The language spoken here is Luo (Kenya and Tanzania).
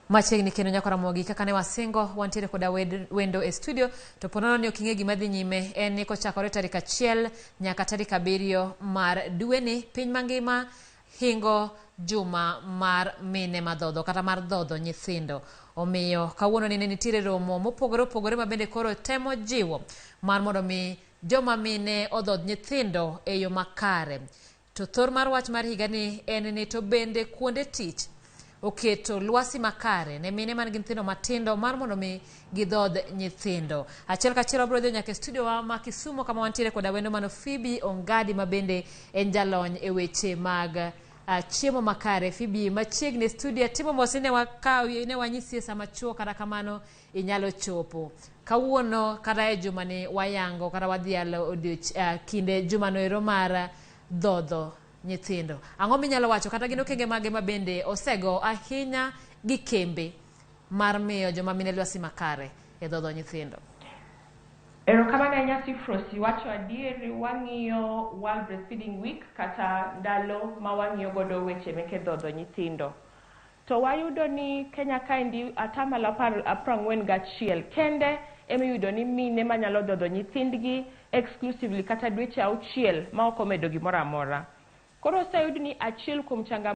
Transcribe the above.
Machiegni kendo nyaka Ramogi kaka ne wasingo wantiere koda wendo e studio to po nono ni ok ing'e gima dhi nyime en ni kochakore tarik 1 nyaka tarik 7 mar dweni piny mangima hingo juma mar mine madhodho kata mar dhodho nyithindo. Omiyo kawuono ni ne nitiere romo mopogore opogore ma bende koro temo jiwo mar mondo mi joma mine odhodh nyithindo e yo makare. To thor mar wach mar higani en ni to bende kuonde tich oketo lwasi makare ne mine man gi nyithindo matindo mar mondo mi gidhodh nyithindo. Achiel kachiel wabiro dhi nyaka e studio wa ma Kisumo kama wantiere koda wendo mano Phoebe Ongadi ma bende en jalony e weche mag chiemo makare. Phoebe, machiegni e studio atimo mos ni ne wakawi ne wanyisi e sama chuo kata kamano inyalo chopo. Kawuono kata e jumani wayango kata wadhialo kinde jumano ero mar dhodho nyithindo. Ang'o minyalo wacho kata gin okenge mage ma bende osego ahinya gi kembe mar miyo joma mine lwasi makare e dhodho nyithindo? Erokamano ahinya Sifrosi, wacho adier wang'iyo World Breastfeeding Week kata ndalo ma wang'iyo godo weche meke dhodho nyithindo. To wayudo ni Kenya kaendi atamalo 41 kende emiyudo ni mine manyalo dhodho nyithindgi exclusively kata dweche 6 ma ok omedo gimoro amora. Koro oseyud ni achiel kuom changamoto